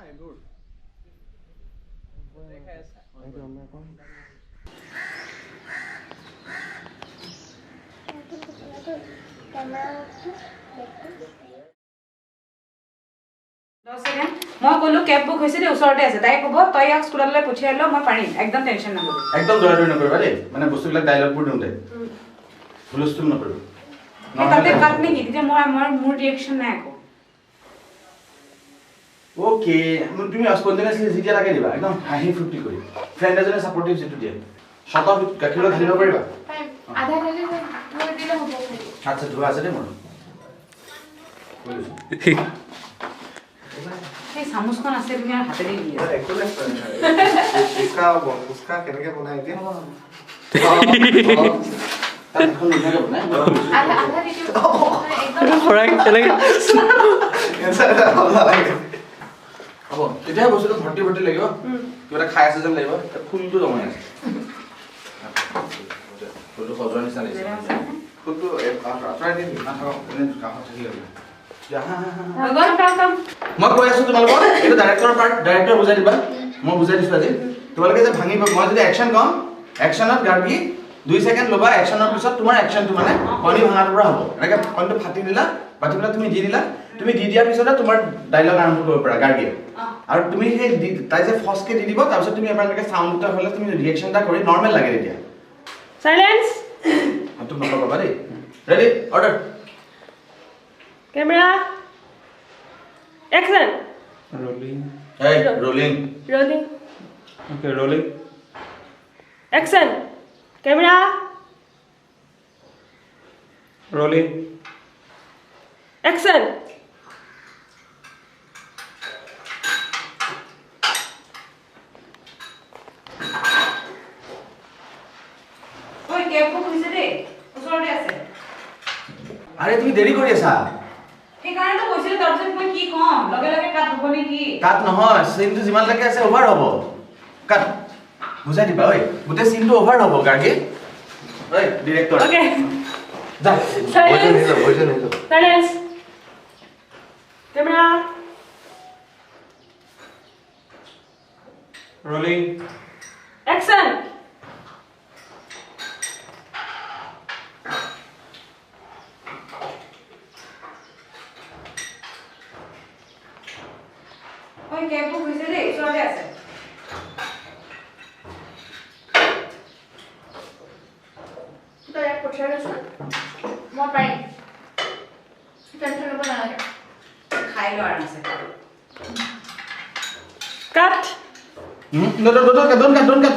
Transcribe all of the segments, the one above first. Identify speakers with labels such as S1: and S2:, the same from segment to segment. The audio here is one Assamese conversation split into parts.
S1: মই ক'লো কেব বুক হৈছে দেই, ওচৰতে আছে। তাই ক'ব তই ইয়াক স্কুললৈ পঠিয়াই ল, মই পাৰিম, একদম টেনশ্যন নকৰিবি।
S2: একদম দৌৰা দৌৰি নকৰিবা দেই, মানে বস্তুবিলাক ডাইলগবোৰ দিওঁতে হুলস্থুল নকৰিবা।
S1: তাতে কাট নেকি? তেতিয়া মই মোৰ ৰিয়েকশ্যন নাই আকৌ।
S2: অ'কে, তুমি স্পণ্টেনিয়াছলি যি দিয়া তাকে দিবা, একদম হাঁহি ফূৰ্তি কৰি। ফ্ৰেণ্ড এজনে ছাপৰ্টিভ যিটো দিয়ে, শত গাখীৰত ঢালিব পাৰিবা। আচ্ছা, ধোৱা আছে দেই মোৰ।
S1: সেই চামুচখন আছে, তুমি আৰু হাতেৰে দিয়া।
S3: কেনেকে বনাই এতিয়া?
S2: হ'ব, তেতিয়াহে বস্তুটো ভৰ্তি ভৰ্তি লাগিব, কিবা এটা খাই আছে যেন লাগিব। ফুলটো জমাই আছে, ফুলটো সজোৱাৰ নিচিনা লাগিছে।
S3: ফুলটো আঁতৰাই দিম,
S2: নাথাকক, এনে কাষত থাকিলে। মই কৈ আছো তোমালোকক, এইটো ডাইৰেক্টৰৰ পাৰ্ট, ডাইৰেক্টৰ বুজাই দিবা, মই বুজাই দিছো আজি। তোমালোকে যে ভাঙিব, মই যদি একশ্যন কম, একশ্যনত গাৰ্গী 2 ছেকেণ্ড ল'বা, একশ্যনৰ পিছত তোমাৰ একশ্যনটো মানে কণী ভাঙাটোৰ পৰা হ'ব। এনেকৈ কণীটো ফাটি দিলা, ফাটি পেলাই তুমি দি দিলা, তুমি দি দিয়াৰ পিছতে তোমাৰ ডাইলগ আৰম্ভ কৰিব পাৰা গাৰ্গীয়ে। আৰু তুমি সেই তাই যে ফচকে দি দিব, তাৰপিছত তুমি এবাৰ এনেকৈ চাউণ্ড এটা হ'লে তুমি ৰিয়েকশ্যন এটা কৰি নৰ্মেল লাগে তেতিয়া।
S4: চাইলেন্স।
S2: হাতটো নকবা দেই। Ready, order,
S4: camera, action.
S5: Rolling.
S2: এই rolling,
S4: rolling.
S5: Okay, rolling,
S4: action. Camera,
S5: rolling,
S4: action.
S1: ঐ, কেব বুক হৈছে দেই, ওচৰতে আছে।
S2: আৰে তুমি দেৰি কৰি আছা।
S1: সেইকাৰণেতো কৈছিলো, তাৰপিছত মই কি ক'ম, লগে লগে কাট হ'ব নেকি?
S2: কাট নহয়, চিনটো যিমানলৈকে আছে অভাৰ হ'ব। কাট বুজাই দিবা। ঐ, গোটেই চিনটো অভাৰ হ'ব গাৰ্গী। ঐ ডিৰেক্টৰ,
S4: অ'কে
S2: যা।
S4: চাইলেন্স। Camera,
S5: rolling,
S4: action.
S1: ঐ, কেব বুক হৈছে দেই, ওচৰতে আছে।
S6: তই ইয়াক পঠিয়াই দেচোন, মই পাৰিম, টেনশ্যন ল'ব নালাগে।
S1: খাই লো আৰামছে।
S4: কাট।
S2: Don't cut, don't cut.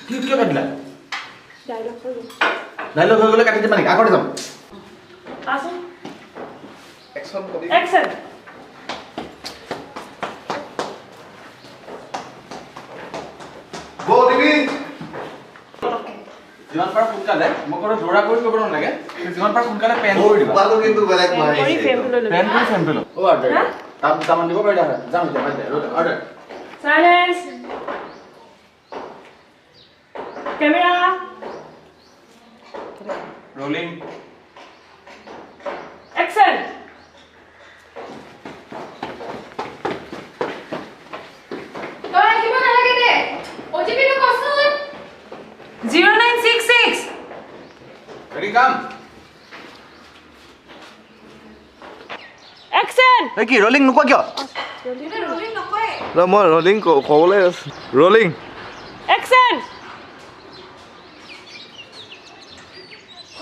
S2: কি কিয় কাটিলা?
S4: ডাইলগ হৈ গ'ল।
S2: ডাইলগ হৈ গ'লে কাটি দিবা নেকি? আগতে যাম।
S4: আছোন।
S3: একশ্যন কবি।
S4: একশ্যন।
S3: গো দিবি।
S2: যিমান পাৰা সোনকালে, মই কোনো দৌৰা কৰি কৰিব নালাগে, যিমান পাৰা সোনকালে পেন কৰি দিবা।
S3: পালো কিন্তু বেলেগ
S4: কৰি ফ্ৰেমটো লৈ ল'বি।
S2: পেন কৰি ফ্ৰেমটো ল। অ অৰ্ডাৰ তাত দুটামান দিব পাৰিলা হয়। যাম এতিয়া, বাদ দে, order.
S4: Silence. Camera,
S5: rolling,
S4: action.
S6: তই আহিব নালাগে দে, অ'টিপিটো কচোন।
S1: 0966।
S2: ৰেডি, কাম।
S4: একশ্যন।
S2: এই কি ৰলিং নোকোৱা কিয়?
S1: ৰলিং নকয়।
S3: মই ৰলিং ক'বলৈ আছো। Rolling,
S4: action.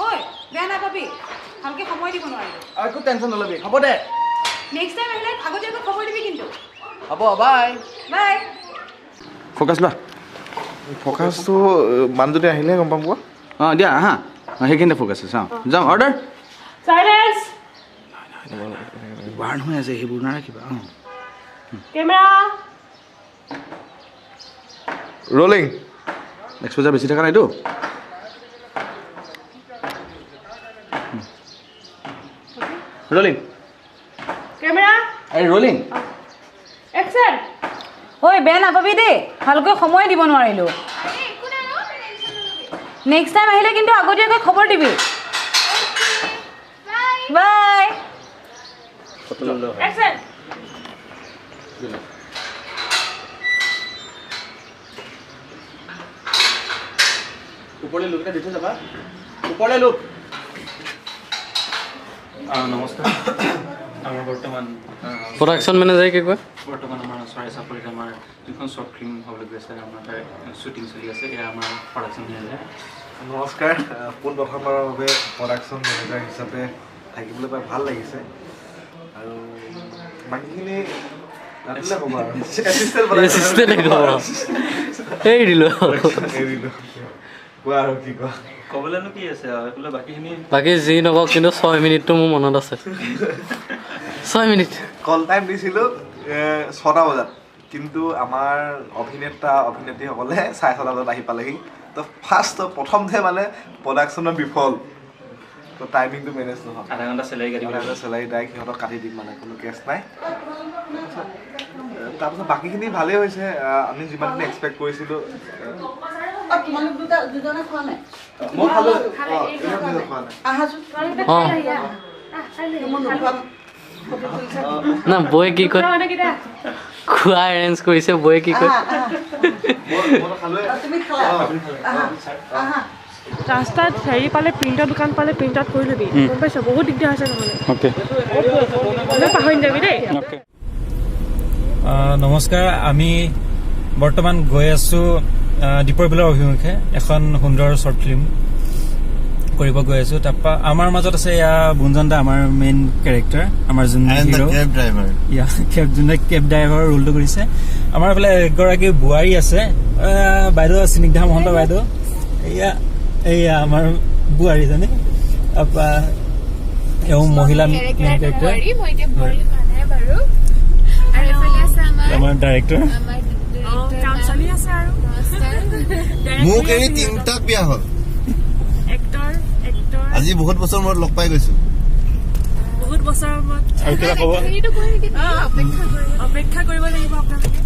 S1: ঐ, বেয়া নাপাবি, ভালকে সময় দিব নোৱাৰিলো।
S2: একো টেনশ্যন নল'বি, হ'ব দে।
S1: নেক্সট টাইম আহিলে আগতীয়াকৈ খবৰ দিবি কিন্তু।
S2: হ'ব, বাই
S1: বাই।
S2: ফ'কাছ লোৱা।
S3: ফ'কাছটো মানুহজনী আহিলেহে গম পাম কোৱা।
S2: অঁ দিয়া, আহা, সেইখিনিতে ফ'কাছ আছে। অঁ যাওঁ, অৰ্ডাৰ।
S4: চাইলেন্স।
S2: বাৰ্ণ হৈ আছে, সেইবোৰ নাৰাখিবা। অঁ,
S4: কেমেৰা,
S3: ৰলিং।
S2: এক্সপ'জাৰ বেছি থকা নাইতো। ৰলিং,
S4: কেমেৰা,
S2: এই ৰলিং,
S4: একশ্যন।
S1: ঐ, বেয়া নাপাবি দেই, ভালকৈ সময় দিব নোৱাৰিলো।
S6: আৰে একো নাই অ, টেনশ্যন নল'বি।
S1: নেক্সট টাইম আহিলে কিন্তু আগতীয়াকৈ খবৰ দিবি।
S6: Bye
S1: bye.
S4: একশ্যন।
S2: ওপৰলৈ লোক এটা দি থৈ যাবা, ওপৰলৈ লোক।
S5: নমস্কাৰ, আমাৰ বৰ্তমান
S7: প্ৰডাকশ্যন মেনেজাৰ কি কয়,
S5: বৰ্তমান আমাৰ চৰাই চাপৰিত আমাৰ যিখন শ্বৰ্ট ফিল্ম হ'বলৈ গৈ আছে, আমাৰ তাৰ শ্বুটিং চলি আছে। এয়া আমাৰ প্ৰডাকশ্যন মেনেজাৰ।
S3: নমস্কাৰ, পোনপ্ৰথমবাৰৰ বাবে প্ৰডাকশ্যন মেনেজাৰ হিচাপে থাকিবলৈ পাই ভাল লাগিছে। আৰু বাকীখিনি ৰাতিলৈ ক'ব আৰু
S7: এৰি দিলোঁ।
S3: কোৱা আৰু কি কোৱা,
S5: ক'বলৈনো কি আছে আৰু বাকীখিনি
S7: বাকী যি নকওক, কিন্তু 6 মিনিটটো মোৰ মনত আছে। 6 মিনিট
S3: কল টাইম দিছিলোঁ 6টা বজাত, কিন্তু আমাৰ অভিনেতা অভিনেত্ৰীসকলে 6:30 বজাত আহি পালেহি। তো ফাৰ্ষ্ট প্ৰথমতে মানে প্ৰডাকশ্যনৰ বিফল, তো টাইমিংটো মেনেজ নহ'ল।
S5: আধা ঘণ্টা চেলাৰী কাটি,
S3: আধা ঘণ্টা চেলাৰী ডাইৰেক্ট সিহঁতক কাটি দিম, মানে কোনো কেছ নাই। তাৰপিছত বাকীখিনি ভালেই হৈছে, আমি যিমানখিনি এক্সপেক্ট কৰিছিলোঁ। মই খালোঁ,
S7: না বৌয়ে কি কয়, খোৱা এৰেঞ্জ কৰিছে বৌয়ে কি কয়।
S4: ৰাস্তাত হেৰি পালে, প্ৰিণ্টৰ দোকান পালে প্ৰিণ্ট আউট কৰি ল'বি, গম পাইছ? বহুত দিগদাৰ হৈছে নহ'লে। পাহৰি নাযাবি দেই।
S5: নমস্কাৰ, আমি বৰ্তমান গৈ আছোঁ দীপৰ বিলৰ অভিমুখে, এখন সুন্দৰ শ্বৰ্ট ফিল্ম কৰিব গৈ আছোঁ। তাৰপৰা আমাৰ মাজত আছে এয়া গুঞ্জন দা, আমাৰ মেইন কেৰেক্টাৰ, আমাৰ যোন যোনে কেব ড্ৰাইভাৰৰ ৰোলটো কৰিছে। আমাৰ ফালে এগৰাকী বোৱাৰী আছে, বাইদেউ, স্নিগ্ধা মহন্ত বাইদেউ। এয়া এয়া আমাৰ বোৱাৰীজনী। তাৰপৰা এওঁ মহিলা মেইন কেৰেক্টাৰ, আমাৰ ডাইৰেক্টৰ।
S8: মোক এৰি 3টা বিয়া হ'ল আজি, বহুত বছৰ মূৰত লগ পাই গৈছো।
S4: বহুত বছৰৰ মূৰত। অপেক্ষা কৰিব লাগিব আপোনালোকে,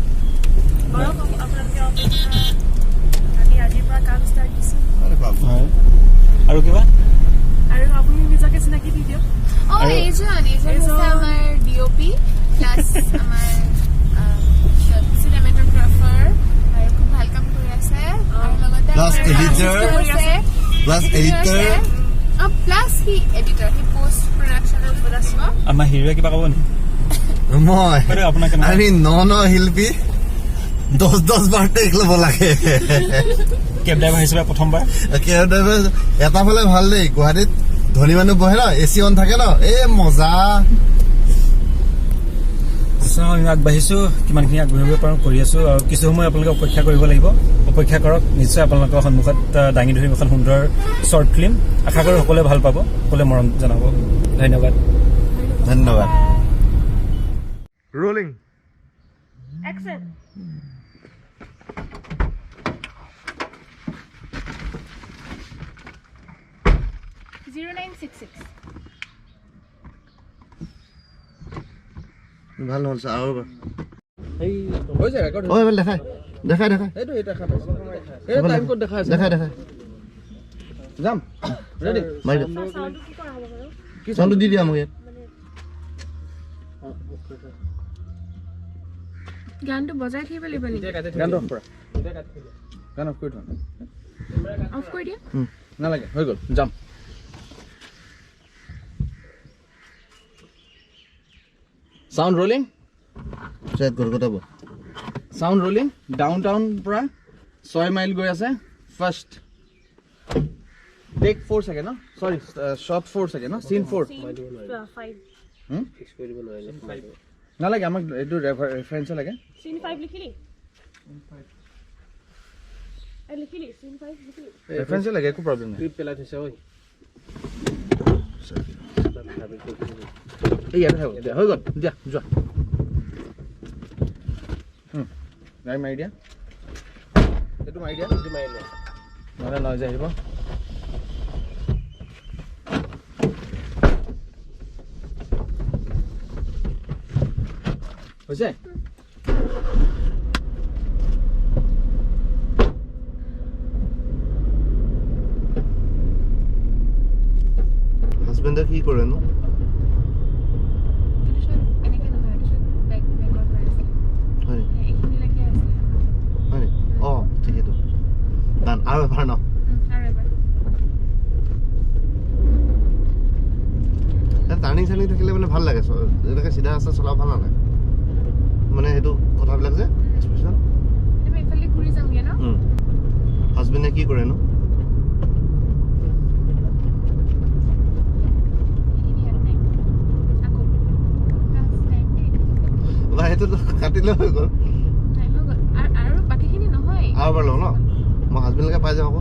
S4: আপোনালোকে অপেক্ষা। আমি আজিৰ পৰা কাম ষ্টাৰ্ট দিছো।
S5: আৰু কিবা?
S4: আৰু আপুনি নিজকে চিনাকি দি দিয়ক।
S6: এইজন হৈছে আমাৰ ডিঅ'পি প্লাছ আমাৰ চিনেমেটোগ্ৰাফাৰ, আৰু খুব ভাল কাম কৰি আছে। আৰু লগতে
S8: প্লাছ এডিটৰ,
S6: প্লাছ সি এডিটৰ, সি পোষ্ট প্ৰডাকশ্যনৰ কৰিব।
S5: আমাৰ হিৰোৱে কিবা ক'ব নেকি?
S8: মই আমি ন শিল্পী 10-10 বাৰ টেক ল'ব লাগে।
S5: কেব ড্ৰাইভাৰ হিচাপে প্ৰথমবাৰ।
S8: কেব ড্ৰাইভাৰ এটা ফালে ভাল দেই, গুৱাহাটীত ধনী মানুহ বহে ন, এ চি অন থাকে ন, এই মজা।
S5: আমি আগবাঢ়িছোঁ, কিমানখিনি আগবাঢ়িব পাৰোঁ কৰি আছোঁ। আৰু কিছু সময় আপোনালোকে অপেক্ষা কৰিব লাগিব, অপেক্ষা কৰক, নিশ্চয় আপোনালোকৰ সন্মুখত দাঙি ধৰিম এখন সুন্দৰ শ্বৰ্ট ফিল্ম। আশা কৰোঁ সকলোৱে ভাল পাব, সকলোৱে মৰম জনাব। ধন্যবাদ।
S8: ধন্যবাদ।
S3: Rolling
S4: action.
S8: ভাল নহ'ল ছাৰ, আৰু
S3: দেখাই দেখাই দেখাই দেখাই দেখাই যাম। চাউণ্ডটো দি দিয়া মোক ইয়াত।
S6: গানটো বজাই থাকিব লাগিব নেকি?
S2: গানটো অফ কৰা, গান অফ কৰি থোৱা।
S6: অফ কৰি দিয়া
S2: নালাগে, হৈ গ'ল, যাম। Sound rolling, sound rolling. Down town পৰা 6 মাইল গৈ আছে। ফাৰ্ষ্ট টেক 4 চাগে ন, চৰি শ্বট 4 চাগে ন, চিন 4। নালাগে আমাক এইটো ৰেফাৰেঞ্চ লাগে।
S4: চিন 5 লিখিলি? লিখিলি চিন 5 লিখিলি?
S2: ৰেফাৰেঞ্চ লাগে, একো প্ৰব্লেম নাই।
S7: পেলাই থৈছে ঐ,
S2: এই ইয়াতে থাকক দিয়া, হৈ গ'ল দিয়া, যোৱা। গাড়ী মাৰি দিয়া, এইটো মাৰি দিয়া, এইটো মাৰি দিয়া, নহ'লে নইজ আহিব। হৈছে?
S8: হাজবেণ্ডে কি কৰে নো?
S6: এনেকে নহয়,
S8: টাৰ্ণিং চাৰ্ণিং থাকিলে মানে ভাল লাগে, এনেকৈ চিধা ৰাস্তা চলাব ভাল নালাগে মানে, সেইটো কথাবিলাক যে এক্সপ্ৰেশ্যন। হাজবেণ্ডে কি কৰে নো? সেইটোতো কাটিলে হৈ গ'ল। আৰু এবাৰ লওঁ ন, মই হাজবেণ্ডলৈকে পাই যাওঁ আকৌ।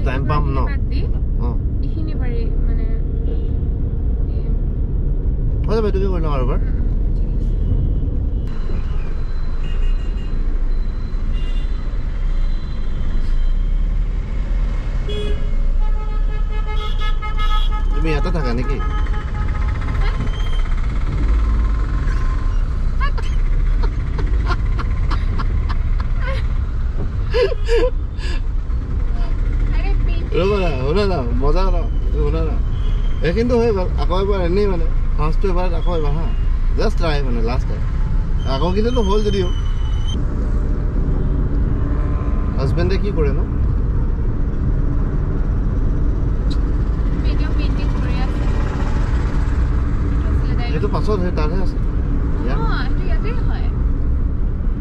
S8: টাইম পাম ন? হৈ যাব, এইটোকে কৰি লওঁ আৰু এবাৰ। তুমি ইয়াতে থাকা নেকি? ৰ'বা না, শুনা না, মজা ন, শুনা না, এইখিনিতো হৈ গ'ল। আকৌ এবাৰ এনেই মানে ফাৰ্ষ্টটো এবাৰ, আকৌ এবাৰ, হা, জাষ্ট ট্ৰাই মানে লাষ্ট টাইম। আকৌ কিন্তু হ'ল যদিও। হাজবেণ্ডে কি কৰে নো? সেইটো পাছত, সেই তাতহে আছে।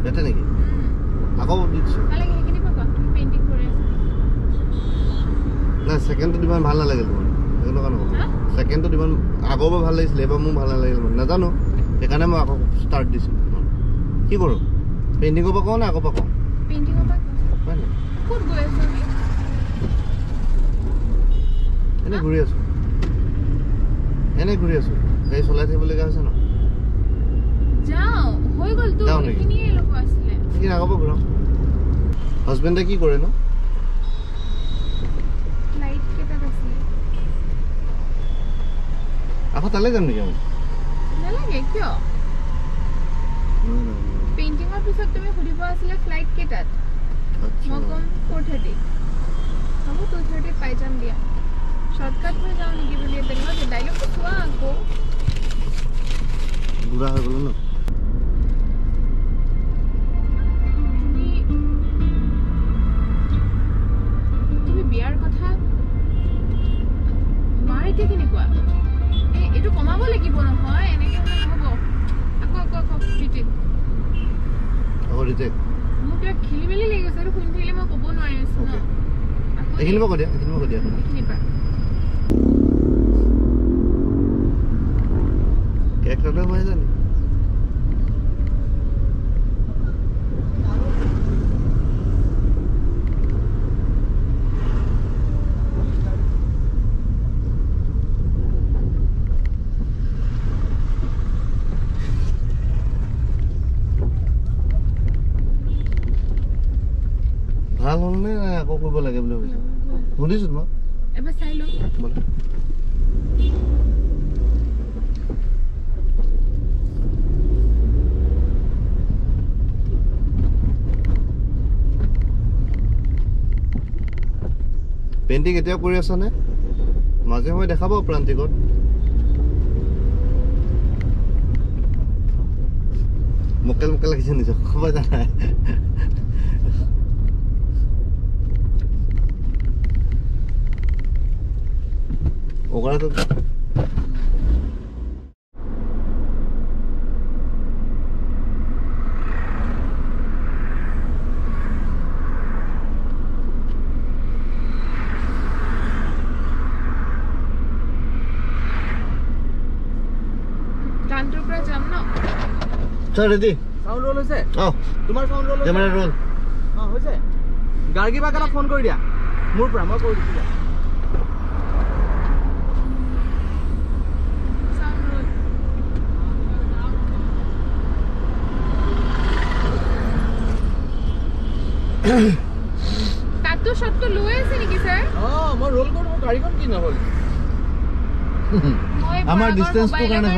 S8: ইয়াতে নেকি? আকৌ দি দিছোঁ। নাই, ছেকেণ্ডটোত ইমান ভাল নালাগিল তোমাৰ, সেইটো কাৰণে ক'লোঁ। ছেকেণ্ডটোত ইমান আগৰবাৰ ভাল লাগিছিলে, এইবাৰ মোৰ ভাল নালাগিল মানে, নাজানো, সেইকাৰণে মই আকৌ ষ্টাৰ্ট দিছোঁ। কি কৰোঁ, পেইণ্টিঙৰ পৰা কওঁ নে আগৰ পৰা কওঁ? এনেই ঘূৰি আছোঁ, এনেই ঘূৰি আছোঁ। গাড়ী চলাই থাকিবলগীয়া হৈছে ন? যাওঁ নেকি? সেইখিনি আগৰ পৰা ঘূৰাওঁ। হাজবেণ্ডে কি কৰে নো? আকৌ তালৈ যাম নেকি আমি?
S6: নালাগে, কিয়? পেইণ্টিঙৰ পিছত তুমি সুধিব আছিলে ফ্লাইট কেইটাত, মই ক'ম 4:30। হ'ব, 2:30 পাই যাম দিয়া। শ্বৰ্টকাট হৈ যাওঁ নেকি বুলি তেনেকুৱা ডাইলগটো চোৱা আকৌ।
S8: বুঢ়া হৈ গ'লো ন?
S6: তুমি বিয়াৰ কথা মাৰ এতিয়া কেনেকুৱা? এইটো কমাব লাগিব নহয়, এনেকে হ'লে নহ'ব। আকৌ আকৌ আকৌ ৰিটেক।
S8: আকৌ ৰিটেক।
S6: মোৰ কিবা খেলি মেলি লাগি গৈছে, এইটো শুনি থাকিলে মই ক'ব নোৱাৰিছো ন।
S8: এইখিনি পৰা কৈ দিয়া, এইখিনি পৰা কৈ দিয়া।
S6: এইখিনিৰ পৰা।
S8: কেৰেক্টাৰটো সোমাই যায় নেকি? ভাল হ'ল নে আকৌ কৰিব লাগে বুলি ভাবিছো? সুধিছো তোমাক।
S6: এবাৰ চাই লওঁ।
S8: পেইণ্টিং এতিয়াও কৰি আছানে? মাজে সময়ে দেখাব প্ৰান্তিকত। মোকেল মোকেল লাগিছে নিজক, ক'ব জানাই। ওখানে তো স্যাৰ ৰেডি।
S2: সাউন্ড ৰোল হৈছে?
S8: অ,
S2: তোমাৰ সাউন্ড ৰোল?
S8: Camera roll.
S2: অ, হৈছে। গাৰ্গী বাক এটা ফোন কৰি দিয়া মোৰ পৰা, মই কৰি দিছোঁ দিয়া।
S6: তাতো শটটো লৈ আছে নেকি স্যাৰ?
S2: অ, মই ৰোল কৰোঁ, মোৰ গাড়ীখন কি নহ'ল?
S8: আমাৰ ডিসটেন্সটো কাৰণে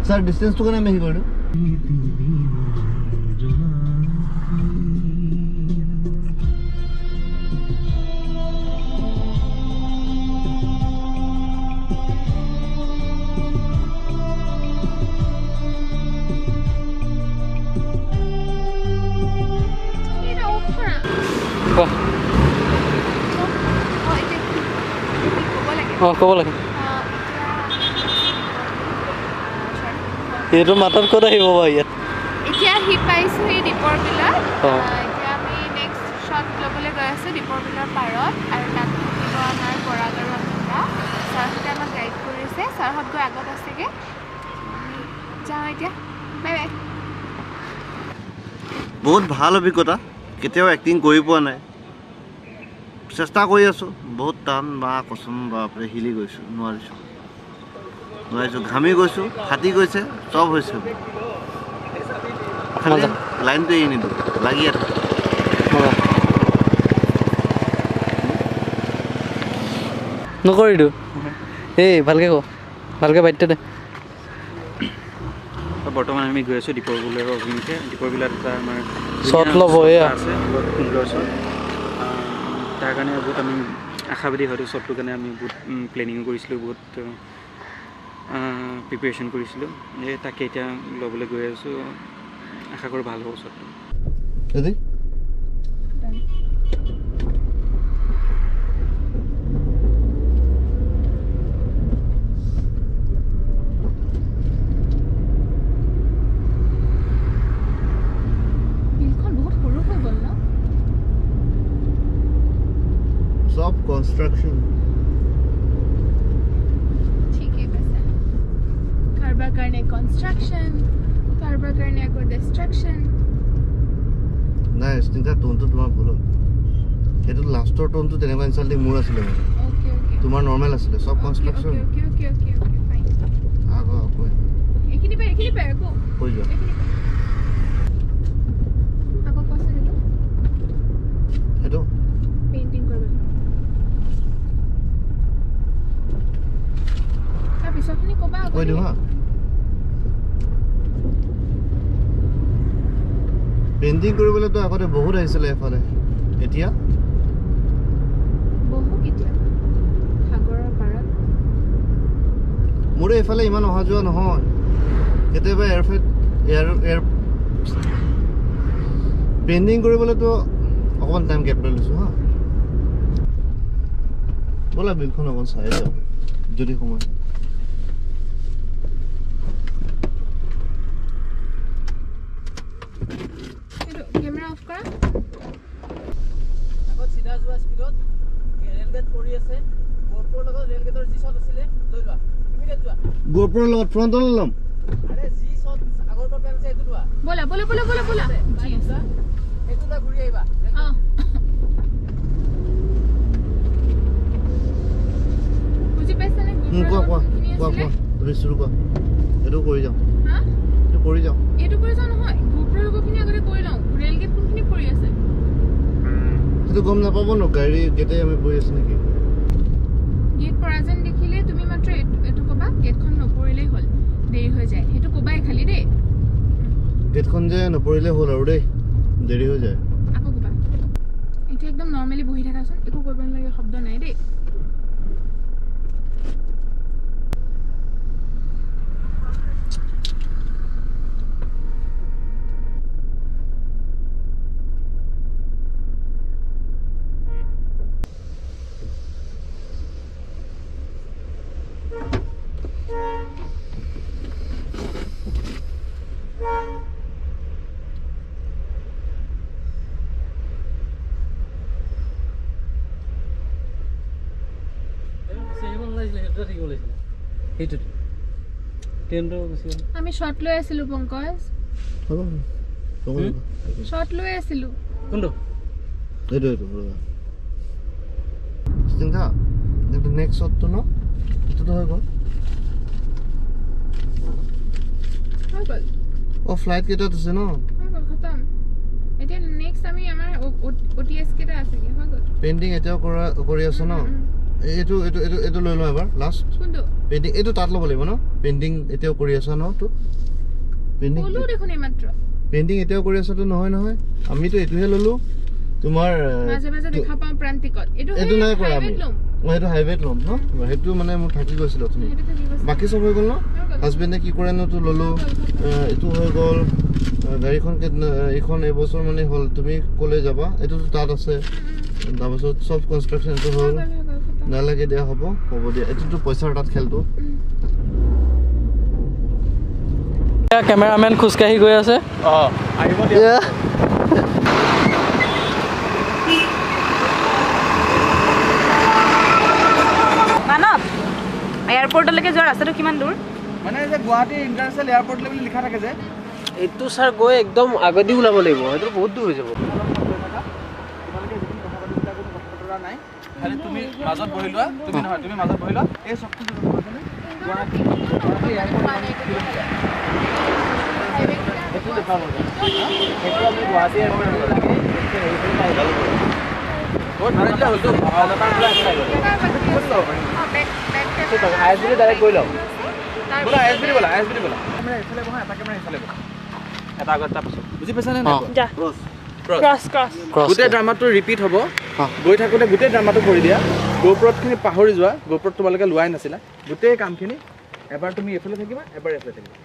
S8: স্যাৰ, ডিসটেন্সটো কাৰণে আমি হেৰি কৰিলোঁ।
S7: কোৱা। অঁ, ক'ব লাগে। এইটো মাতত ক'ত আহিব বাৰু ইয়াত?
S6: এতিয়া আহি পাইছোঁ এই দীপৰ বিলত। এতিয়া আমি নেক্সট শ্বট ল'বলৈ গৈ আছোঁ দীপৰ বিলৰ পাৰত, আৰু তাত থাকিব আমাৰ পৰাগ আৰু অমিতা। ছাৰহঁতে আমাক গাইড কৰিছে, ছাৰহঁত গৈ আগত আছেগৈ। যাওঁ এতিয়া, বাই বাই।
S8: বহুত ভাল অভিজ্ঞতা, কেতিয়াও এক্টিং কৰি পোৱা নাই, চেষ্টা কৰি আছোঁ। বহুত টান, বা কচম বাপৰে, হিলি গৈছোঁ, নোৱাৰিছোঁ নোৱাৰিছোঁ, ঘামি গৈছোঁ, ফাটি গৈছে, চব হৈছে। খালি লাইনটো এৰি নিদিওঁ, লাগিয়ে থাকে।
S7: নকৰিলোঁ এই, ভালকৈ ক, ভালকৈ বাদ্য দে।
S5: বৰ্তমান আমি গৈ আছোঁ দীপৰ বিলৰ অভিমুখে। দীপৰ বিলত এটা আমাৰ
S7: শ্বট ল'ব এয়া
S5: আছে, বহুত সুন্দৰ শ্বট। তাৰ কাৰণে বহুত আমি আশাবাদী, হয়তো শ্বটটোৰ কাৰণে আমি বহুত প্লেনিঙো কৰিছিলোঁ, বহুত প্ৰিপেৰেশ্যন কৰিছিলোঁ। এই তাকে এতিয়া ল'বলৈ গৈ আছোঁ, আশা কৰোঁ ভাল হ'ব শ্বটটো।
S8: চব কনষ্ট্ৰাকশ্যন।
S6: ঠিকেই কৈছা, কাৰোবাৰ কাৰণে কনষ্ট্ৰাকশ্যন, কাৰোবাৰ কাৰণে আকৌ ডিষ্ট্ৰাকশ্যন।
S8: নাই স্নিগ্ধা, টোনটো তোমাৰ ভুল হ'ল। সেইটো লাষ্টৰ টোনটো তেনেকুৱা ইনচাল্টিং মোৰ আছিলে মানে, তোমাৰ নৰ্মেল আছিলে। চব কনষ্ট্ৰাকশ্যন। আকৌ আকৌ
S6: এইখিনি পাই, এইখিনি পাই আকৌ
S8: কৈ যোৱা।
S6: আকৌ কোৱাচোন এইটো।
S8: সেইটো
S6: পেইণ্টিং কৰিব। তাৰ পিছৰখিনি ক'বা আকৌ।
S8: কৈ দিওঁ হা। পেইণ্টিং কৰিবলৈতো আগতে বহুত আহিছিলে এফালে, এতিয়া
S6: বহু কেতিয়াবা সাগৰৰ পাৰত।
S8: মোৰো এইফালে ইমান অহা যোৱা নহয়, কেতিয়াবা এয়াৰফেট এয়াৰ এয়াৰ পেইণ্টিং কৰিবলৈতো অকণমান টাইম গেপ লৈ লৈছোঁ হা। ব'লা বিলখন অকণ চাই যাওঁ যদি সময়।
S6: কেমেৰা অফ কৰা।
S9: আগত চিধা যোৱা স্পীডত ৰেলগেট পৰি আছে, গ'প্ৰৰ লগত ৰেলগেটৰ যি শ্বট আছিলে লৈ লোৱা, ইমিডিয়েট যোৱা।
S8: গ'প্ৰৰ লগত ফ্ৰণ্টলৈ ল'ম।
S9: আৰে যি শ্বট আগৰ পৰা প্লেন আছে সেইটো লোৱা।
S6: ব'লা ব'লা ব'লা ব'লা ব'লা,
S9: সেইটো লৈ ঘূৰি আহিবা।
S6: বুজি পাইছানে?
S8: কোৱা কোৱা কোৱা কোৱা, তুমি শুৰু কোৱা। এইটো কৰি যাওঁ, এইটো কৰি যাওঁ,
S6: এইটো কৰি যাওঁ নহয়, গোপ্ৰৰ লগৰখিনি আগতে কৰি লওঁ। ৰেলগেট কোনখিনি পৰি আছে
S8: সেইটো গম নাপাব ন, গাড়ী গেটে আমি পৰি আছো নেকি?
S6: গেট পৰা যেন দেখিলে তুমি মাত্ৰ এইটো ক'বা, গেটখন নপৰিলেই হ'ল, দেৰি হৈ যায়, সেইটো ক'বাই খালি দেই।
S8: গেটখন যে নপৰিলে হ'ল আৰু দেই, দেৰি হৈ যায়।
S6: আকৌ ক'বা। এতিয়া একদম নৰ্মেলি বহি থাকাচোন, একো কৰিব নালাগে, শব্দ নাই দেই। আমি শর্ট লৈ আছিলো পংকজ, শর্ট লৈ আছিলো।
S7: কোনটো?
S8: এইটো এইটো চিন্তা, এইটো নেক্সট শটটো ন, এইটোতো হৈ গ'ল,
S6: হৈ গ'ল।
S8: অ ফ্লাইট কেইটাত আছে ন,
S6: হৈ গ'ল, খতম। এতিয়া নেক্সট আমি আমাৰ OTS কেইটা আছে, হৈ গ'ল।
S8: পেইণ্টিং এতিয়াও কৰি আছ ন? এইটো এইটো এইটো এইটো লৈ লওঁ এবাৰ লাষ্ট।
S6: কোনটো
S8: পেইণ্টিং? এইটো তাত ল'ব লাগিব ন? পেইণ্টিং এতিয়াও কৰি আছা ন? তো পেইণ্টিং
S6: ক'লো দেখোন এইমাত্ৰ।
S8: পেইণ্টিং এতিয়াও কৰি আছাতো? নহয় নহয়, আমিতো এইটোহে ল'লো তোমাৰ।
S6: মাজে মাজে দেখা পাওঁ প্ৰান্তিকত।
S8: এইটো নাই কৰা আমি, সেইটো হাইৱেত ল'ম ন, সেইটো মানে মোৰ থাকি গৈছিল অথনি। বাকী চব হৈ গ'ল ন? হাজবেণ্ডে কি কৰে ন তো ল'লো, এইটো হৈ গ'ল। গাড়ীখন এইখন এবছৰ মানে হ'ল, তুমি ক'লৈ যাবা? এইটোতো তাত আছে, তাৰপাছত চব কনষ্ট্ৰাকশ্যনটো হ'ল, নালাগে দিয়া, হ'ব হ'ব দিয়া, এইটোতো পইচাৰ তাত খেলটো।
S7: কেমেৰামেন খোজকাঢ়ি গৈ আছে।
S2: আহিব দিয়া।
S1: মানৱ, এয়াৰপৰ্টলৈকে যোৱা ৰাস্তাটো কিমান দূৰ?
S2: মানে যে গুৱাহাটী ইণ্টাৰনেশ্যনেল এয়াৰপৰ্ট বুলি লিখা থাকে যে,
S9: এইটো ছাৰ গৈ একদম আগেদি ওলাব লাগিব, সেইটো বহুত দূৰ হৈ যাব।
S2: তোমালোকে যিখিনি কথা পাতিছিলা কোনো কথা বতৰা নাই, খালি তুমি মাজত বহি লোৱা, তুমি নহয় তুমি মাজত বহি লোৱা। এই চকটো গুৱাহাটী
S9: সেইটো দেখাব, সেইটো আমি গুৱাহাটী এয়াৰপৰ্ট লাগে।
S2: গোটেই ড্ৰামাটো ৰিপিট হ'ব, গৈ থাকোঁতে গোটেই ড্ৰামাটো কৰি দিয়া। গোপ্ৰতখিনি পাহৰি যোৱা, গোপ্ৰত তোমালোকে লোৱাই নাছিলা। গোটেই কামখিনি এবাৰ তুমি এইফালে থাকিবা, এবাৰ এইফালে থাকিবা,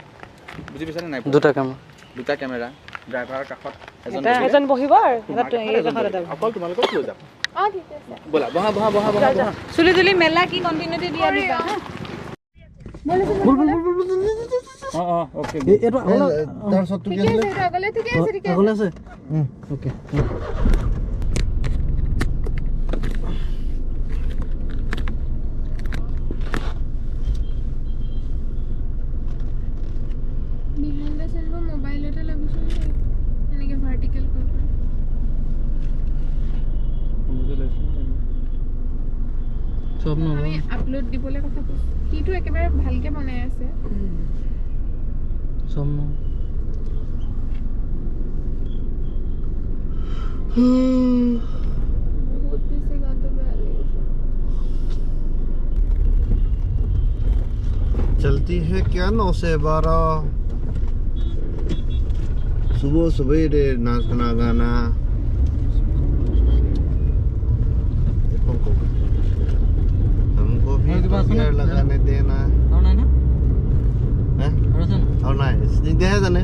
S2: বুজি পাইছানে নাই?
S7: দুটা কেমেৰা,
S2: দুটা কেমেৰা, ড্ৰাইভাৰৰ কাষত
S4: এজন বহিব আৰু
S2: অকল তোমালোকক লৈ যাম। ব'লা, বহা বহা বহা বহা বহা।
S1: চুলি তুলি মেলা কি কণ্টিনিউটি দিয়া দিবা।
S6: আমি আপলোড দিবলৈ কথা কৈছো, সিটো একেবাৰে ভালকে বনাই আছে। বহুত বেছি গাটো বেয়া লাগিছে।
S8: चलती है क्या 9 से 12 सुबह सवेरे नाचना गाना। हमको भी तो लगाने देना है और নাই স্নিগ্ধাহে জানে।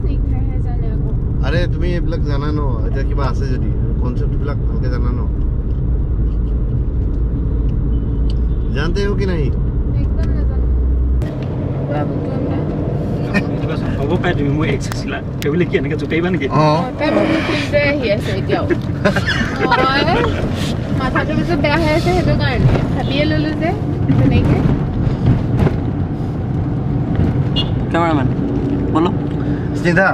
S6: স্নিগ্ধাহে জানে আকৌ।
S8: আৰে তুমি এইবিলাক জানা ন, এতিয়া কিবা আছে যদি কনচেপ্টবিলাক ভালকে জানা ন? জানতে हो कि नहीं?
S6: একদম নাজানো।
S5: হ'ব পাৰে তুমি মোৰ এক্স আছিলা, সেইবুলি কি এনেকৈ জোকাইবা নেকি?
S6: তাই মোৰ ফিল্ডে আহি আছে এতিয়াও। মাথাটো পিছত বেয়া হৈ আছে, সেইটো কাৰণে ভাবিয়ে ল'লো যে তেনেকে।
S7: কেমেৰামেন বলো।
S8: স্নিগ্ধা,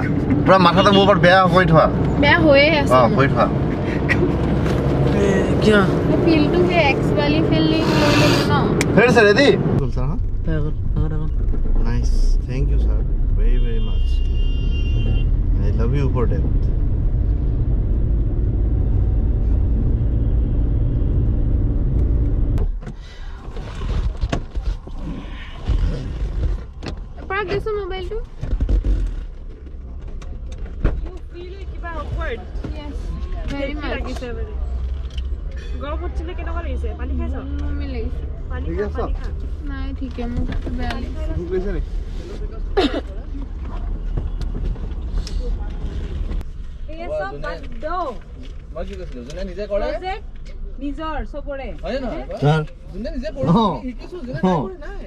S8: পুৰা মাথাটো মোৰ ওপৰত বেয়া কৰি থোৱা।
S6: বেয়া হৈয়ে আছে।
S8: অঁ, কৰি থোৱা।
S7: কিয়
S6: ফিলটো সেই এক্স বালি ফিলিং লৈ ল'লো ন।
S8: হেৰি sir, ready? Sir, হা? Nice, thank you sir, very very much. I love you for that.
S6: পৰাগ দেচোন মোবাইলটো।
S4: You feel কিবা awkward?
S6: Yes, very much.
S4: লাগিছে মানে। গৰম উঠিছিলে, কেনেকুৱা লাগিছে? পানী খাইছ?
S6: বমি লাগিছে।
S4: পানী খা, পানী খা।
S6: নাই ঠিকে, মোৰ গাটো বেয়া লাগিছে।
S8: ভোক লাগিছে নেকি?
S1: এই চব বাদ দো।
S2: মই কি কৈছিলো, যোনে নিজে কৰে
S1: প্ৰজেক্ট নিজৰ চবৰে,
S2: হয়নে নহয়? যোনে নিজে কৰে শিকিছো, যোনে নাই কৰে নাই,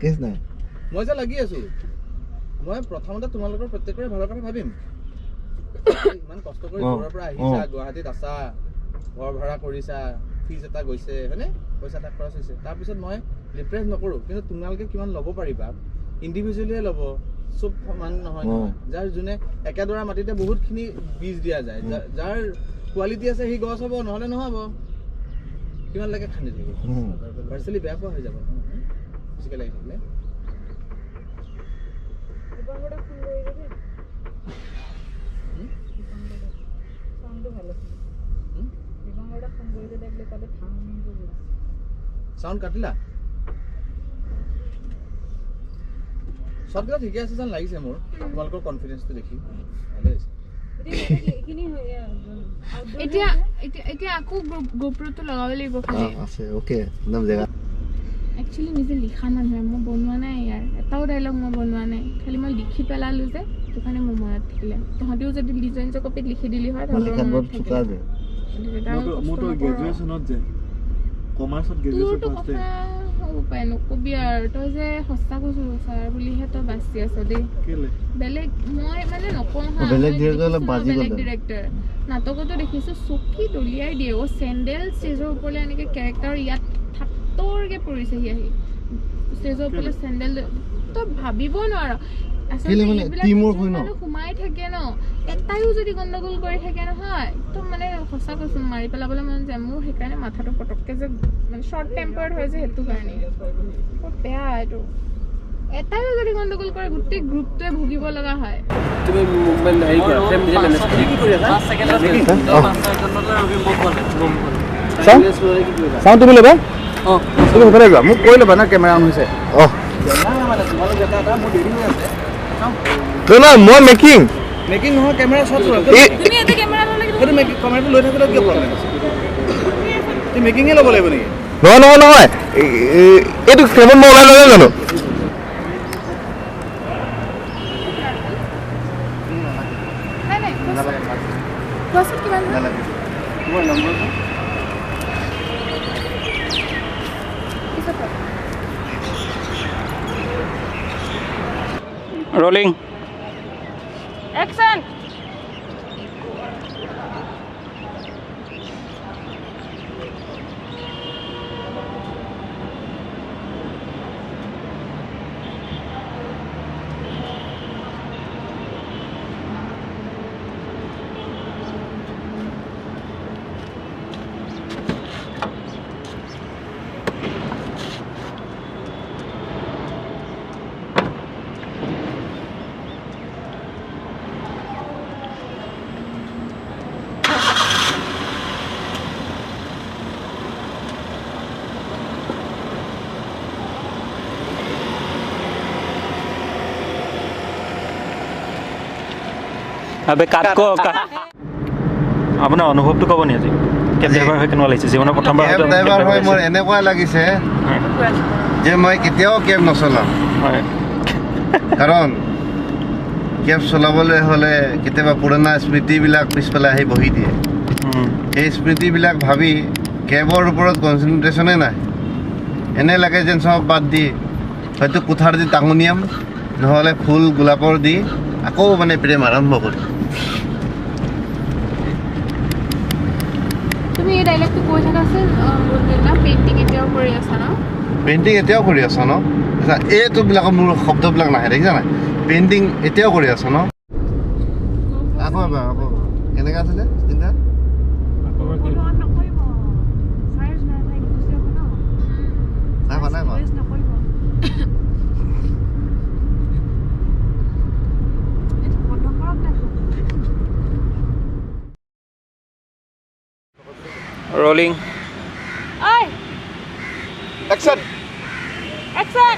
S8: কেছ নাই।
S2: মই যে লাগি আছো, মই প্ৰথমতে তোমালোকৰ প্ৰত্যেকৰে ভালৰ কথা ভাবিম। ইমান কষ্ট কৰি দূৰৰ পৰা আহিছা, গুৱাহাটীত আছা, ঘৰ ভাড়া কৰিছা, ফিজ এটা গৈছে, হয়নে? পইচা এটা খৰচ হৈছে। তাৰপিছত মই ৰিপ্ৰেছ নকৰোঁ, কিন্তু তোমালোকে কিমান ল'ব পাৰিবা ইণ্ডিভিজুৱেলিয়ে ল'ব, চব সমান নহয় নহয়। যাৰ যোনে একেডৰা মাটিতে বহুতখিনি বীজ দিয়া যায়, যাৰ কোৱালিটি আছে সি গছ হ'ব, নহ'লে নহ'ব। কিমানলৈকে খান্দি থাকিব, পাৰ্চেলি বেয়া পোৱা হৈ যাব নহয় বেছিকৈ লাগি থাকিলে। চাউণ্ড কাটিলা? চবকেইটা ঠিকে আছে যেন লাগিছে মোৰ, তোমালোকৰ কনফিডেন্সটো দেখি ভালে হৈছে।
S6: এতিয়া এতিয়া এতিয়া আকৌ গোপ্ৰটো লগাব লাগিব খালি।
S8: আছে, অ'কে, একদম জেগা।
S6: একচুৱেলি নিজে লিখা মানুহে, মই বনোৱা নাই। ইয়াৰ এটাও ডাইলগ মই বনোৱা নাই, খালি মই লিখি পেলালোঁ যে সেইটো কাৰণে মোৰ মনত থাকিলে। তহঁতেও যদি নিজৰ নিজৰ কপিত লিখি দিলি হয়, তহঁতৰ নকবি আৰু। তই যে সঁচা কৈছো ছাৰ বুলিহে তই বাচি আছ দেই। বেলেগ মই মানে নকওঁ হা, বেলেগ ডিৰেক্টৰ নাটকতো দেখিছো চকী দলিয়াই দিয়ে। অ' চেণ্ডেল ষ্টেজৰ ওপৰলৈ এনেকে কেৰেক্টাৰ ইয়াত থাপৰকে পৰিছেহি আহি ষ্টেজৰ ওপৰলৈ চেণ্ডেল, তই ভাবিব নোৱাৰ। আচলতে এইবিলাক সোমাই থাকে ন, এটাইও যদি গণ্ডগোল কৰি থাকে নহয় একদম মানে সঁচা কৈছো মাৰি পেলাবলৈ মন যায় মোৰ। সেইকাৰণে মাথাটো পটককে যে মানে শ্বৰ্ট টেম্পাৰ্ড হয় যে, সেইটো কাৰণে বৰ বেয়া এইটো। এটাইও যদি গণ্ডগোল কৰে গোটেই গ্ৰুপটোৱে ভুগিব লগা হয়।
S2: চাওঁ তুমি ল'বা, তুমি সেইফালে যোৱা, মোক কৈ ল'বা না কেমেৰা অন হৈছে।
S8: অঁ নহয়, মই মেকিং
S2: মেকিং নহয়, কেমেৰা শ্বট কেমেৰাটো লৈ থাকোঁতে কিয় প্ৰব্লেম আছে? তুমি মেকিঙে ল'ব লাগিব নেকি?
S8: নহয় নহয় নহয়, এইটো ফ্ৰেমত মই ওলাই ল'লে জানো?
S5: Rolling
S4: action.
S5: আবে কাট ক আপোনাৰ অনুভৱটো ক'ব নি আজি কেব ড্ৰাইভাৰ হৈ কেনেকুৱা লাগিছে? জীৱনৰ প্ৰথমবাৰ
S8: কেব ড্ৰাইভাৰ হৈ মোৰ এনেকুৱা লাগিছে যে মই কেতিয়াও কেব নচলাম। কাৰণ কেব চলাবলৈ হ'লে কেতিয়াবা পুৰণা স্মৃতিবিলাক পিছফালে আহি বহি দিয়ে। সেই স্মৃতিবিলাক ভাবি কেবৰ ওপৰত কনচেনট্ৰেশ্যনেই নাই। এনে লাগে যেন চব বাদ দি হয়তো কোঠাৰ দি টাঙনিয়াম, নহ'লে ফুল গোলাপৰ দি আকৌ মানে প্ৰেম আৰম্ভ কৰিম।
S6: তুমি এই ডাইলগটো কৈ থাকাচোন। পেইণ্টিং এতিয়াও কৰি আছা ন?
S8: পেইণ্টিং এতিয়াও কৰি আছা ন? এইটোবিলাকৰ মোৰ শব্দবিলাক নাহে, দেখিছা নাই? পেইণ্টিং এতিয়াও কৰি আছা ন? আকৌ এবাৰ, আকৌ কেনেকৈ আছিলে চিন্তা? নাই কোৱা, নাই কোৱা।
S5: Rolling
S3: action
S4: action.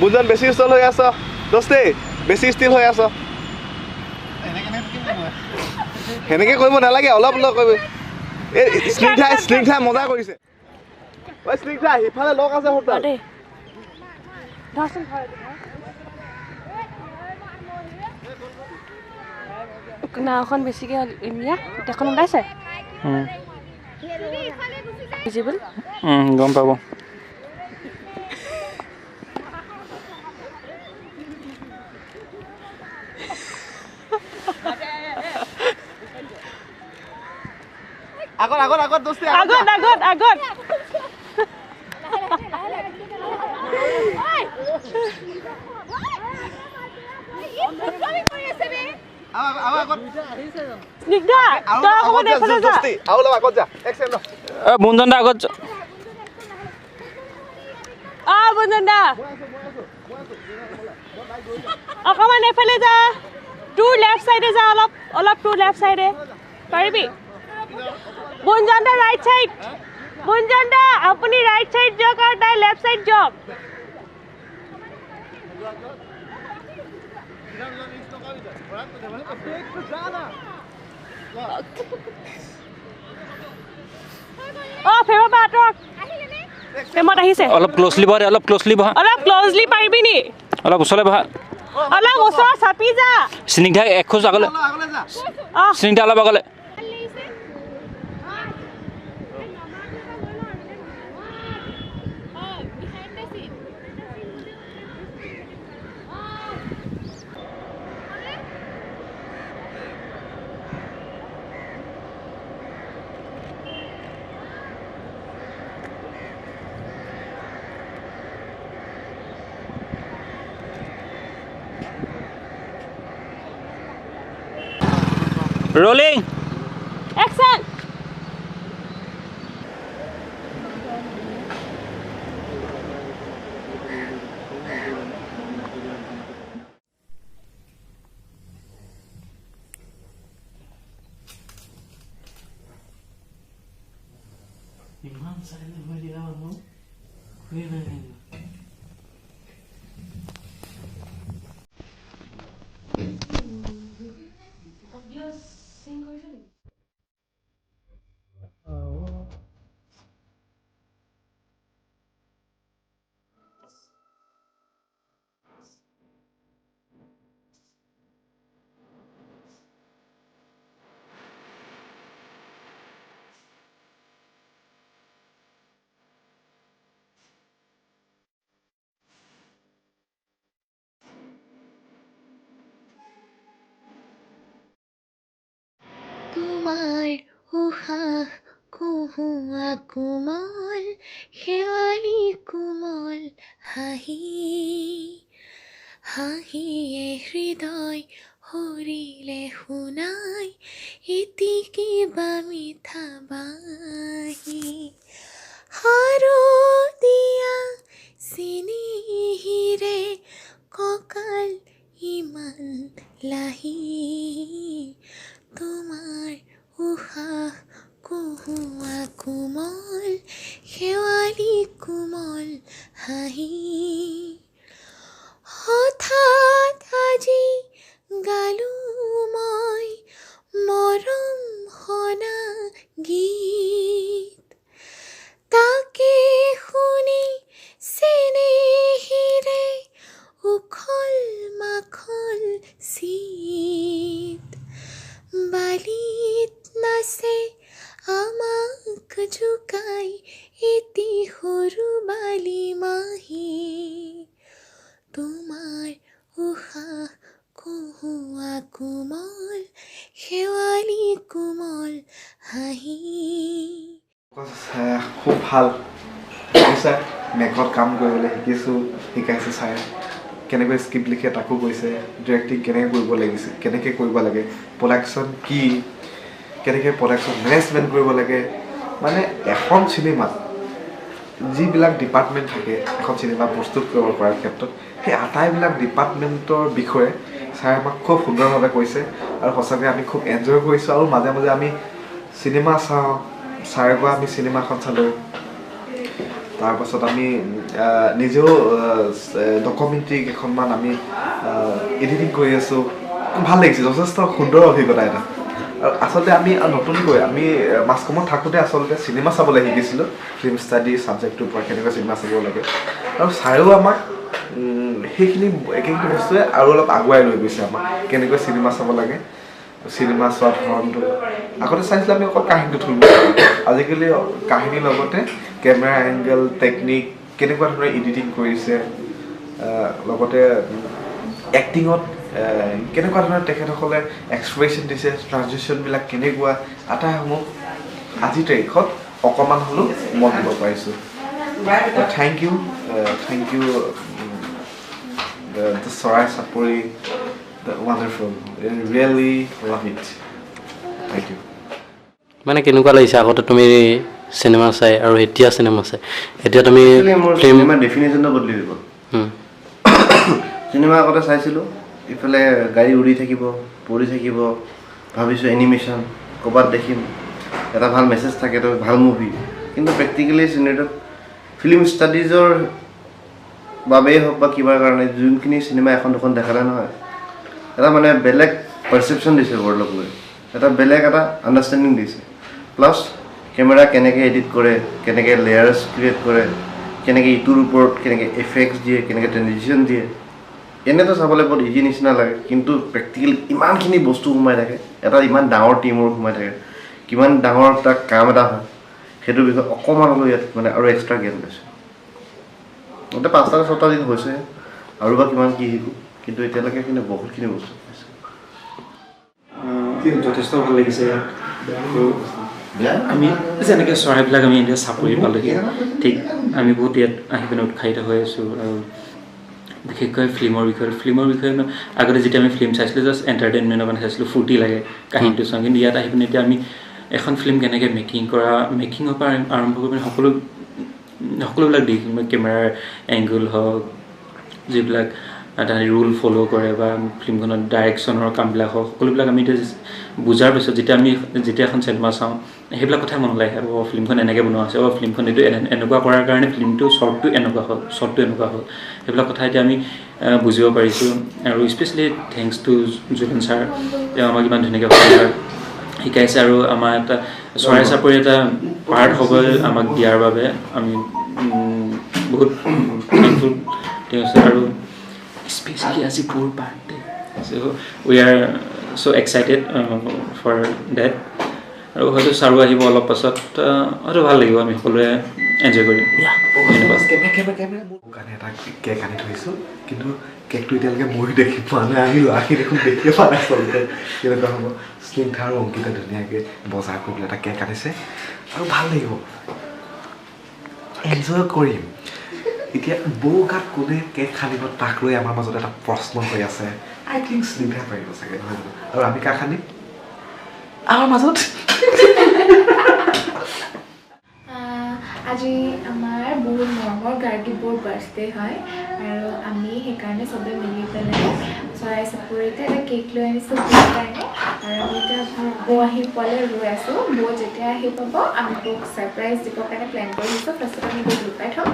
S3: বুজন বেছি ষ্টিল হৈ আছ দোস্তে, বেছি ষ্টিল হৈ আছ। সেনেকে কৰিব নালাগে, অলপ অলপ কৰিব। এই স্নিগ্ধা, স্নিগ্ধা মজা কৰিছে। ঐ স্নিগ্ধা, সিফালে লগ আছে হোটেল।
S4: নাওখন বেছিকে গোটেইখন ওলাইছে
S5: গম পাব।
S3: আগত আগত আগত দোস্তে,
S4: আগত আগত আগত। অকমান এইফালে যা, তোৰ লেফ্ট চাইডে যা, অলপ অলপ তোৰ লেফ্ট চাইডে পাৰিবি। গুঞ্জন দা ৰাইট চাইড, গুঞ্জন দা আপুনি ৰাইট চাইড যাওক আৰু তাই লেফ্ট চাইড যাওক। অ ফেমৰ পৰা আঁতৰক। ফেমত আহিছে।
S5: অলপ ক্ল'জলি বহা, অলপ ক্ল'জলি বহা।
S4: অলপ ক্ল'জলি পাৰিবি নি?
S5: অলপ ওচৰলৈ বহা।
S4: অলপ ওচৰ চাপি যা।
S5: স্নিগ্ধা এক খোজ আগলৈ। স্নিগ্ধা অলপ আগলৈ। Rolling.
S4: Action.
S7: ইমান চাইলেণ্ট হৈ দিয়া মানুহ শুয়ে নাই।
S10: তোমাৰ উশাহ কহুৱা কোমল শেৱালি কোমল হাঁহি, হাঁহিয়ে হৃদয় হৰিলে শুনাই এটি কিবা মিঠা বাঁহী। শাৰদীয়া চেনেহীৰে কঁকাল ইমান লাহি, তোমাৰ উশাহ কহুৱা কোমল শেৱালি কোমল হাঁহি। হঠাৎ আজি গালো মই মৰম সনা গীত, তাকে শুনি চেনেহীৰে উখল মাখল চিত। বালিত নাচে আমাক জোকাই এটি সৰু বালি মাহী, তোমাৰ উশাহ কহুৱা কোমল শেৱালি কোমল হাঁহি।
S3: খুব ভাল মেকত কাম কৰিবলৈ শিকিছোঁ, শিকাইছে ছাৰে কেনেকৈ স্ক্ৰিপ্ট লিখে তাকো কৈছে, ডিৰেক্টিং কেনেকৈ কৰিব লাগিছে, কেনেকৈ কৰিব লাগে, প্ৰডাকশ্যন কি, কেনেকৈ প্ৰডাকশ্যন মেনেজমেণ্ট কৰিব লাগে। মানে এখন চিনেমাত যিবিলাক ডিপাৰ্টমেণ্ট থাকে, এখন চিনেমা প্ৰস্তুত কৰিব পৰাৰ ক্ষেত্ৰত সেই আটাইবিলাক ডিপাৰ্টমেণ্টৰ বিষয়ে ছাৰে আমাক খুব সুন্দৰভাৱে কৈছে আৰু সঁচাকৈ আমি খুব এনজয় কৰিছোঁ। আৰু মাজে মাজে আমি চিনেমা চাওঁ, ছাৰে পৰা আমি চিনেমাখন চালোঁ, তাৰপাছত আমি নিজেও ডকুমেণ্টেৰী কেইখনমান আমি এডিটিং কৰি আছোঁ। ভাল লাগিছে, যথেষ্ট সুন্দৰ অভিজ্ঞতা এটা। আৰু আচলতে আমি নতুনকৈ আমি মাছকমত থাকোঁতে আচলতে চিনেমা চাবলৈ শিকিছিলোঁ, ফিল্ম ষ্টাডি ছাবজেক্টটোৰ পৰা কেনেকৈ চিনেমা চাব লাগে। আৰু ছাৰেও আমাক সেইখিনি একেখিনি বস্তুৱে আৰু অলপ আগুৱাই লৈ গৈছে আমাক, কেনেকৈ চিনেমা চাব লাগে, চিনেমা চোৱা ধৰণটো। আগতে চাইছিলোঁ আমি অকল কাহিনীটো থুলমূল, আজিকালি কাহিনীৰ লগতে কেমেৰা এংগেল, টেকনিক, কেনেকুৱা ধৰণে এডিটিং কৰিছে, লগতে এক্টিঙত কেনেকুৱা ধৰণে তেখেতসকলে এক্সপ্ৰেশ্যন দিছে, ট্ৰানজিশ্যনবিলাক কেনেকুৱা, আটাইসমূহ আজিৰ তাৰিখত অকণমান হ'লেও মন দিব পাৰিছোঁ। Thank you, thank you the Charai Chapori, the wonderful, really love it, thank you.
S7: মানে কেনেকুৱা লাগিছে আগতে তুমি চিনেমা চাই আৰু এতিয়া চিনেমা চাই? এতিয়া তুমি
S8: চিনেমা ডেফিনেশ্যনটো বদলি হৈ গ'ল। চিনেমা আগতে চাইছিলোঁ, ইফালে গাড়ী উৰি থাকিব, পৰি থাকিব, ভাবিছোঁ এনিমেশ্যন ক'ৰবাত দেখিম, এটা ভাল মেছেজ থাকে, তো ভাল মুভি। কিন্তু প্ৰেক্টিকেলি চিনেটোত ফিল্ম ষ্টাডিজৰ বাবেই হওক বা কিবাৰ কাৰণে যোনখিনি চিনেমা এখন দুখন দেখালে নহয়, এটা মানে বেলেগ পাৰচেপশ্যন দিছে ৱৰ্ল্ডক লৈ, এটা বেলেগ এটা আণ্ডাৰষ্টেণ্ডিং দিছে। প্লাছ কেমেৰা কেনেকৈ এডিট কৰে, কেনেকৈ লেয়াৰ্ছ ক্ৰিয়েট কৰে, কেনেকৈ ইটোৰ ওপৰত কেনেকৈ এফেক্টছ দিয়ে, কেনেকৈ ট্ৰেনজিশ্যন দিয়ে, এনেতো চাবলৈ বহুত ইজি নিচিনা লাগে, কিন্তু প্ৰেক্টিকেল ইমানখিনি বস্তু সোমাই থাকে, এটা ইমান ডাঙৰ টিমৰ সোমাই থাকে, কিমান ডাঙৰ এটা কাম এটা হয়, সেইটোৰ বিষয়ে অকণমান হ'লেও ইয়াত মানে আৰু এক্সট্ৰা জ্ঞান পাইছোঁ। এতিয়া 5টা 6টা দিন হৈছে আৰু বা কিমান কি শিকোঁ, কিন্তু এতিয়ালৈকে কিন্তু বহুতখিনি বস্তু পাইছোঁ।
S5: যথেষ্ট ভাল লাগিছে ইয়াত। আমি যেনেকৈ চৰাইবিলাক আমি এতিয়া চাপৰি পালোহি, ঠিক আমি বহুত ইয়াত আহি পিনে উৎসাহিত হৈ আছোঁ। আৰু বিশেষকৈ ফিল্মৰ বিষয়ে আগতে যেতিয়া আমি ফিল্ম চাইছিলোঁ জাষ্ট এণ্টাৰটেইনমেণ্টৰ কাৰণে চাইছিলোঁ, ফূৰ্তি লাগে কাহিনীটো চাওঁ, কিন্তু ইয়াত আহি পিনে এতিয়া আমি এখন ফিল্ম কেনেকৈ মেকিং কৰা, মেকিঙৰ পৰা আৰম্ভ কৰি পিনে সকলোবিলাক দিশ, কেমেৰাৰ এংগল হওক, যিবিলাক তাহাঁতি ৰুল ফ'ল' কৰে বা ফিল্মখনত ডাইৰেকশ্যনৰ কামবিলাক হওক, সকলোবিলাক আমি এতিয়া বুজাৰ পিছত যেতিয়া এখন চিনেমা চাওঁ সেইবিলাক কথাই মনলৈ আহে, অ' ফিল্মখন এনেকৈ বনোৱা হৈছে, অ' ফিল্মখন এইটো এনেকুৱা কৰাৰ কাৰণে ফিল্মটো শ্বৰ্টটো এনেকুৱা হ'ল, শ্বৰ্টটো এনেকুৱা হ'ল, সেইবিলাক কথা এতিয়া আমি বুজিব পাৰিছোঁ। আৰু specially thanks to Julen sir, তেওঁ আমাক ইমান ধুনীয়াকৈ সকলোবিলাক শিকাইছে আৰু আমাৰ এটা চৰাই চাপৰি এটা পাৰ্ট হ'ব আমাক দিয়াৰ বাবে আমি বহুত থেংকফুল তেওঁ। আৰু স্পেচিয়েলি আজি বৌৰ birthday, so we are so excited for that. আৰু হয়তো ছাৰো আহিব অলপ পাছত, হয়তো ভাল লাগিব, আমি সকলোৱে এনজয় কৰিম। ধন্যবাদ।
S3: কাৰণে এটা কেক আনি থৈছোঁ, কিন্তু কেকটো এতিয়ালৈকে ময়ো দেখি পোৱা নাই, আমি ল'ৰাখিনি দেখোন দেখিয়ে পোৱা নাই আচলতে কেনেকুৱা হ'ব। স্নিগ্ধা আৰু অংকিতা ধুনীয়াকৈ বজাৰ কৰি পেলাই এটা কেক আনিছে আৰু ভাল লাগিব, এনজয় কৰিম। এতিয়া বৌ গাত কোনে কেক সানিব তাক লৈ আমাৰ মাজত এটা প্ৰশ্ন হৈ আছে। আই থিংক স্নিগ্ধাই পাৰিব চাগে, নহয় জানো? আৰু আমি কাক সানিম আমাৰ মাজত?
S6: আজি আমাৰ বহুত মৰমৰ গাৰ্গী বৌৰ বাৰ্থডে হয় আৰু আমি সেইকাৰণে চবে মিলি পেলাই চৰাই চাপৰিতে এটা কেক লৈ আনিছোঁ বৌৰ কাৰণে। আৰু আমি এতিয়া বৌ আহি পোৱালৈ ৰৈ আছোঁ, বৌ যেতিয়া আহি পাব আমি বৌক ছাৰপ্ৰাইজ দিবৰ কাৰণে প্লেন কৰি আছোঁ। ফাৰ্ষ্টত আমি বৌক লুকাই থ'ম,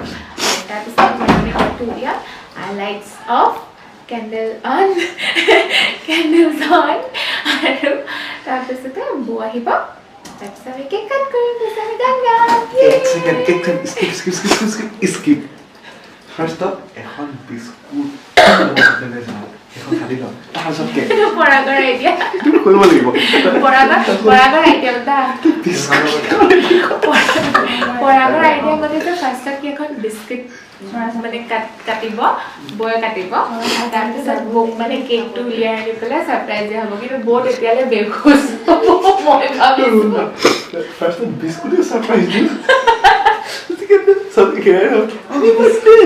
S6: তাৰপিছত আমি কেকটো উলিয়াম, lights off, candle on, candles on, আৰু তাৰপিছতে বৌ আহিব, তাৰপিছত আমি কেক কাট কৰিম, তাৰপিছত আমি গান গাম।
S3: এক ছেকেণ্ড, এক second, skip skip skip skip skip. ফাৰ্ষ্টত এখন বিস্কুট এখন কাটি লওঁ, তাৰপিছত কেক।
S6: পৰাগৰ আইডিয়া
S3: কৰিব লাগিব,
S6: পৰাগৰ আইডিয়া পৰাগৰ আইডিয়া মতে যে ফাৰ্ষ্টত কি এখন বিস্কুট মানে কাটিব, বৌয়ে কাটিব, তাৰপিছত বৌক মানে কেকটো উলিয়াই আনি পেলাই ছাৰপ্ৰাইজ দিয়া হ'ব। কিন্তু বৌ তেতিয়ালৈ বেহুচ হ'ব মই ভাবিছোঁ।
S3: ফাৰ্ষ্টত বিস্কুটে ছাৰপ্ৰাইজ দিম,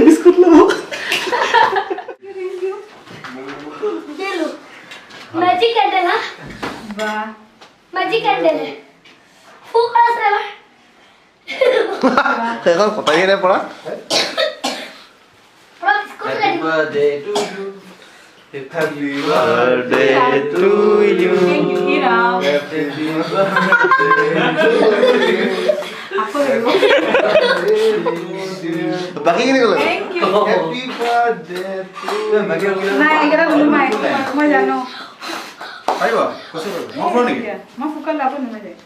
S3: বিস্কুট ল'ব।
S11: मैजिक कैंडल, हाँ
S1: वाह,
S11: मैजिक कैंडल है, फूक रहा है।
S8: সেইখন কটাই নাই পৰা।
S11: Happy
S2: birthday to you. Happy birthday to you.
S1: Thank you, Ram.
S2: Happy birthday to you.
S8: বাকী কেনে গ'ল?
S1: Thank you.
S2: Happy birthday to you.
S1: নাই, এইকেইটা নুনুমাই, মই জানো।
S2: পাৰিব? কৈছো পাৰিব। মই ফুৰো নেকি?
S1: মই ফুকালে আকৌ নুমাই যায়।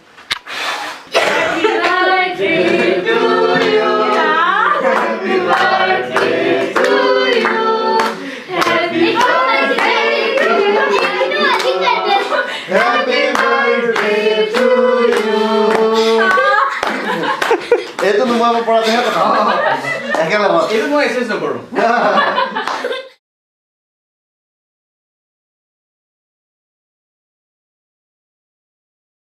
S4: Happy birthday to you. Happy birthday to you. Happy birthday to you.
S8: Happy birthday to you. এইটো নুমাব পৰাটোহে কথা। একেলগত।
S2: এইটো মই এক্সেছ নকৰোঁ।